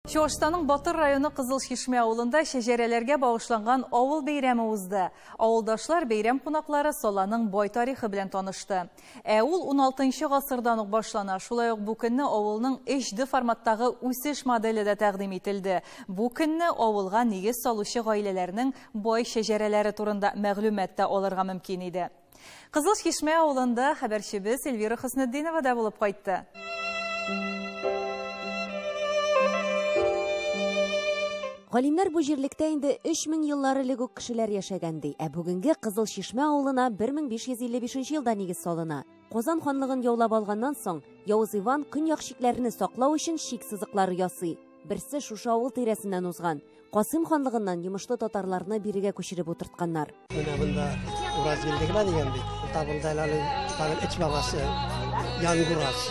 Чуашстанның Батыр районы Кызыл Чишмә авылында шәҗәрәләргә багышланган авыл бәйрәме узды. Авылдашлар бәйрәм кунаклары Саланың бай тарихы белән танышты. Ә ул 16 гасырдан ук башлана. Шулай ук бу көнне авылның 3D форматтагы үсеш моделе дә тәкъдим ителде. Бу көнне авылга нигез салучы гаиләләрнең бай шәҗәрәләре турында мәгълүмат та алырга мөмкин иде. Кызыл Чишмә авылында хәбәрчебез Эльвира Хөснетдинова да булып кайтты. Галимнәр бу җирлектә инде 3000 еллар элек үк кешеләр яшәгән ди. Ә бүгенге Кызыл Чишмә авылына 1555 елда нигез салына. Казан ханлыгын яулап алганнан соң, Явыз Иван көньяк чикләрне саклау өчен чик сызыклары ясый. Берсе шушы авыл тирәсеннән узган. Касыйм ханлыгыннан йомышлы татарларны бирегә күчереп утыртканнар. Менә монда Ураз билде генә дигән бит. Табылды әле тагын эч бабасы Янгураз.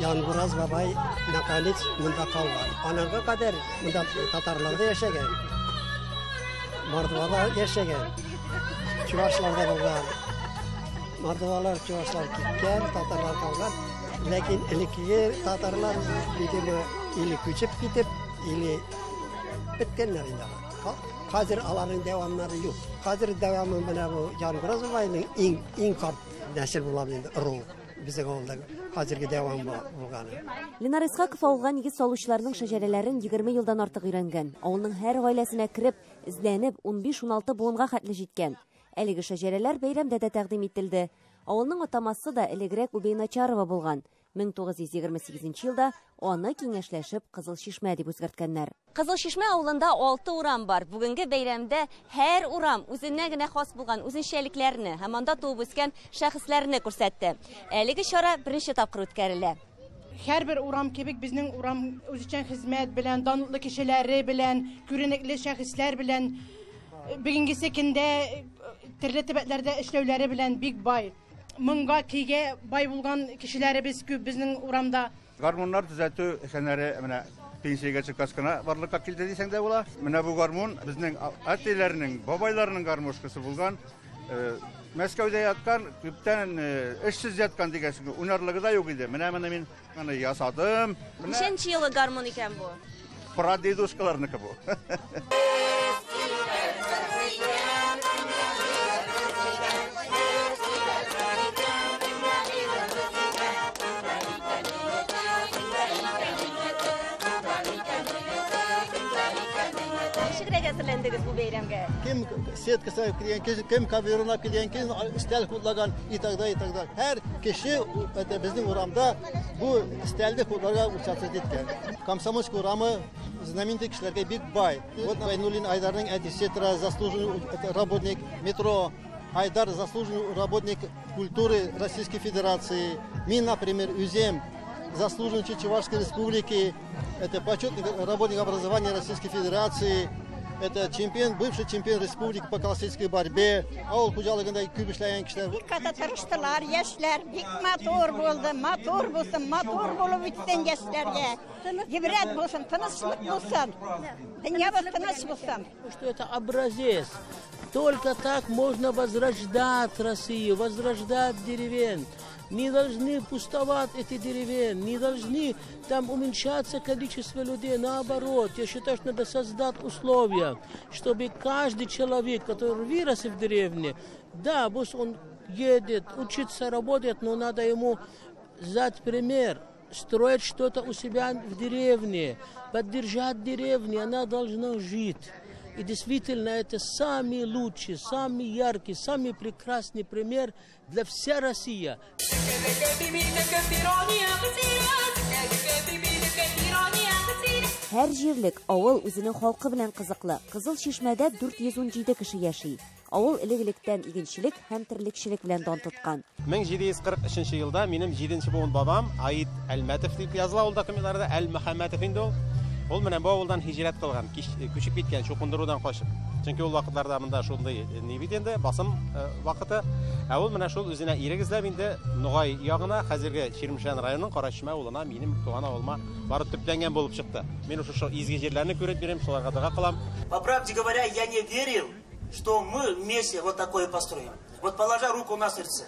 Янгураз бабай наконец монда калган. Анарга кадәр монда татарлар да яшәгән. Мордвалар яшәгән. Чувашлар да булган. Мордвалар, чувашлар киткән, татарлар калган. Ләкин элеккеге татарлар, видимо, или күчеп китеп, или беткәннәр инде алар. Хәзер аларның дәвамнары юк. Хәзер дәвамы менә бу Янгураз бабайның иң карт нәсел була инде, ыру. Безнең авылда хәзерге дәвам булганы. Ленар Исхаков авылга нигез салучыларның шәҗәрәләрен 20 елдан артык өйрәнгән. Авылның һәр гаиләсенә кереп, эзләнеп, 15-16 буынга хәтле җиткән. Әлеге шәҗәрәләр бәйрәмдә дә тәкъдим ителде. Авылның атамасы да элегрәк Убейначарова булган. 1928 елда аны киңәшләшеп Кызыл Чишмә дип үзгәрткәннәр. Кызыл Чишмә авылында 6 урам бар. Бүгенге бәйрәмдә һәр урам үзенә генә хас булган үзенчәлекләрне һәм анда туып үскән шәхесләрне күрсәтте. Әлеге чара беренче тапкыр үткәрелә. Һәрбер урам кебек безнең урам үзешчән хезмәт белән, данлыклы кешеләре белән, күренекле шәхесләр белән, бүгенгесе көндә төрле төбәкләрдә эшләүләре белән бик бай. Моңга кигә бай булган кешеләребез күп безнең урамда. Гармуннар төзәтү һөнәре менә пенсиягә чыккач кына барлыкка килде дисәң дә була. Менә бу гармун безнең әтиләрнең, бабайларның гармошкасы булган. Мәскәүдә яткан, күптән эшсез яткан дигән, унарлыгы да юк иде. Менә моны мин аны ясадым. Ничәнче елгы гармун икән бу? Прадедушкаларныкы бу. Ничегрәк әзерләндегез бу бәйрәмгә? Кем сетка салып килгән, кем ковер алып килгән, кем өстәл худлagан и так далее, и так далее. Һәр кеше это безнең урамда бу өстәлне худларга участвовать иткән. Комсомольский урамы знаменитый кешеләргә бик бай. Вот Гайнуллин Айдарның әтисе тора, заслуженный работник метро. Айдар заслуженный работник культуры Российской Федерации. Мин, например, үзем заслуженный Чувашской Республики, это почетный работник образования Российской Федерации, это чемпион, бывший чемпион республики по классической борьбе. Авыл хуҗалыгында күп эшләгән кешеләр. Бик каты тырыштылар, яшьләр бик матур булды, матур булсын, матур булып үтсен яшьләргә. Гыйбрәт булсын, тынычлык булсын. Дөньябыз тыныч булсын. Что это образец. Только так можно возрождать Россию, возрождать деревень. Не должны пустовать эти деревни, не должны там уменьшаться количество людей. Наоборот, я считаю, что надо создать условия, чтобы каждый человек, который вырос в деревне, да, пусть он едет, учится, работает, но надо ему дать пример, строить что-то у себя в деревне, поддержать деревню, она должна жить. И действительно, это самый лучший, самый яркий, самый прекрасный пример для всей России. Һәр җирлек авыл үзенең халкы белән кызыклы. Кызыл Чишмәдә 417 кеше яши. Авыл элек-электән игенчелек һәм терлекчелек белән дан тоткан. 1743 елда минем 7 буын бабам Аид Әлмәтов дип языла ул документларда, Әлмөхәммәтов инде ул. Ул менә бу авылдан һиҗрәт кылган, күчеп киткән, чукындырудан качып. Чөнки ул вакытларда монда шундый ни бит инде, басым вакыты. Ә ул менә шул үзенә ирек эзләп инде Ногай ягына, хәзерге Чирмешән районының Карачишмә авылына, минем туган авылыма барып төпләнгән булып чыкты. Мин шушы изге җирләрне күреп йөрим, шуларга дога кылам. По правде говоря, я не верил, что мы вместе вот такое построим. Вот положа руку на сердце.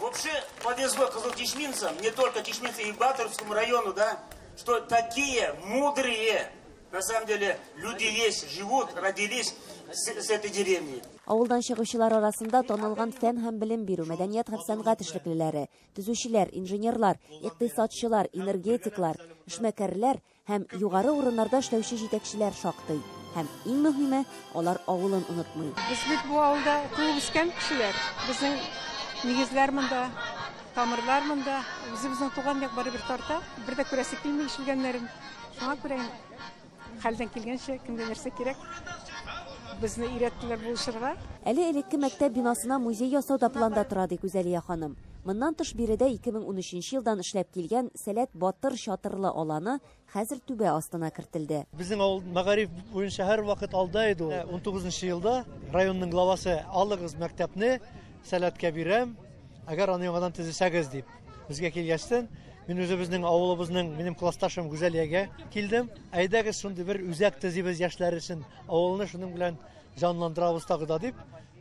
Вообще повезло кызылчишминцам, не только чишминцам, и Батыревскому району, да, что такие мудрые, на самом деле, люди есть, живут, родились с этой деревни. Авылдан чыгучылар арасында танылган фән һәм белем бирү, мәдәният һәм сәнгать эшлеклеләре, төзүчеләр, инженерлар, икътисадчылар, энергетиклар, эшмәкәрләр һәм югары урыннарда эшләүче җитәкчеләр шактый. Һәм иң мөһиме, алар авылын онытмый. Без бит бу авылда туып үскән кешеләр. Безнең нигезләр монда, тамырлар монда. Үзебезнең туган як барыбер тарта. Бер дә күрәсе килми ишелгәннәрен. Шуңа күрә хәлдән килгәнчә кемгә нәрсә кирәк, безне өйрәттеләр булышырга. Әле элекке мәктәп бинасына музей ясау да планда тора, ди Гүзәлия ханым. Моннан тыш биредә 2013 елдан эшләп килгән Сәләт Батыр чатырлы аланы хәзер түбә астына кертелде. Безнең авыл мәгариф буенча һәр вакыт алда иде ул. 19 елда районның главасы алыгыз мәктәпне, Сәләткә бирәм, әгәр аны яңадан төзесәгез дип. Безгә килгәчтен, мин үзебезнең авылыбызның, минем классташым Гүзәлиягә килдем. Әйдәгез шундый бер үзәк төзибез яшьләр өчен, авылны шуның белән җанландырабыз тагы да дип.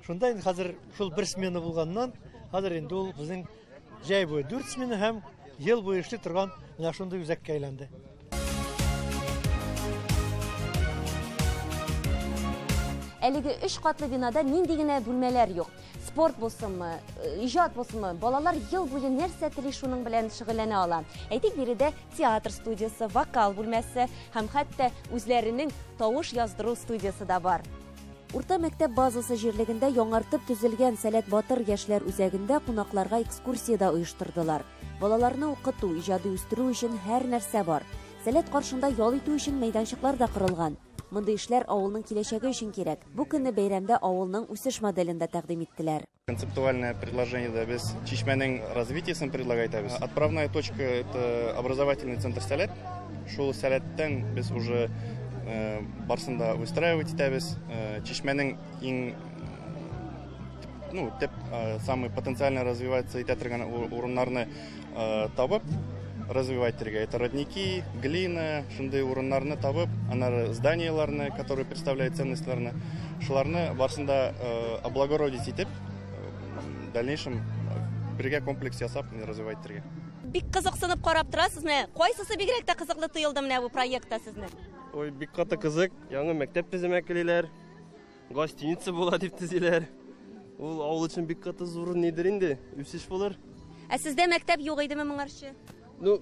Шунда инде хәзер шул бер смена булганнан, хәзер инде ул безнең җәй буе 4 смена һәм ел буе эшли торган менә шундый үзәккә әйләнде. Әлеге 3 катлы бинада нинди генә бүлмәләр юк. Спорт булсынмы, иҗат булсынмы, балалар ел буе нәрсә тели шуның белән шөгыльләнә ала. Әйтик, биредә театр студиясе, вокал бүлмәсе һәм хәтта үзләренең тавыш яздыру студиясе дә бар. Урта мәктәп базасы җирлегендә яңартып төзелгән Сәләт Батыр яшьләр үзәгендә кунакларга экскурсия дә оештырдылар. Балаларны укыту, иҗади үстерү өчен һәр нәрсә бар. Сәләт каршында ял итү өчен мәйданчыклар да корылган. Мондый эшләр авылның киләчәге өчен кирәк. Бу көнне бәйрәмдә авылның үсеш моделен дә тәкъдим иттеләр. Концептуальное предложение да без Чишмәнең развитиесен предлагать итәбез. Отправная точка это образовательный центр Сәләт. Шул Сәләттән без уже барсын да выстраивать итәбез. Чишмәнең иң, ну, теп, самый потенциально развиваться итә торган урыннарны табып развивать итәргә. Это родники, глина, шундый урыннарны табып, аннары зданиеларны, которые представляют ценностьларны, шуларны барсын да облагородить итеп, в дальнейшем бергә комплекс ясап развивать итәргә. Бик кызыксынып карап торасыз, менә кайсысы бигрәк тә кызыклы тоелды менә бу проектта сезне? Ой, бик каты кызык. Яңа мәктәп төземәк киләләр. Гостиница була дип төзиләр. Ул авыл өчен бик каты зур нидер инде, үсеш булыр. Ә сездә мәктәп юк идеме моңарчы? Ну,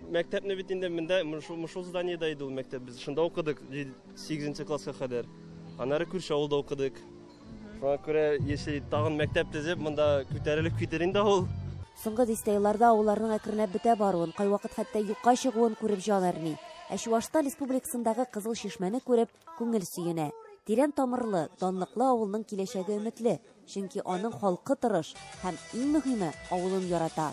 мәктәпне бит инде монда шул зданиедә иде ул мәктәп. Без шунда укыдык 8 класска кадәр. Аннары күрше авылда укыдык. Шуңа күрә, если тагын мәктәп төзеп, монда күтәрелеп китер инде ул. Соңгы дистә елларда авылларның әкренләп бетә баруын, кайвакыт хәтта юкка чыгуын күреп җан әрни. Ә Чуашстан Республикасындагы Кызыл Чишмәне күреп күңел сөенә. Тирән тамырлы, данлыклы авылның киләчәге өметле, чөнки аның халкы тырыш һәм иң мөһиме авылын ярата.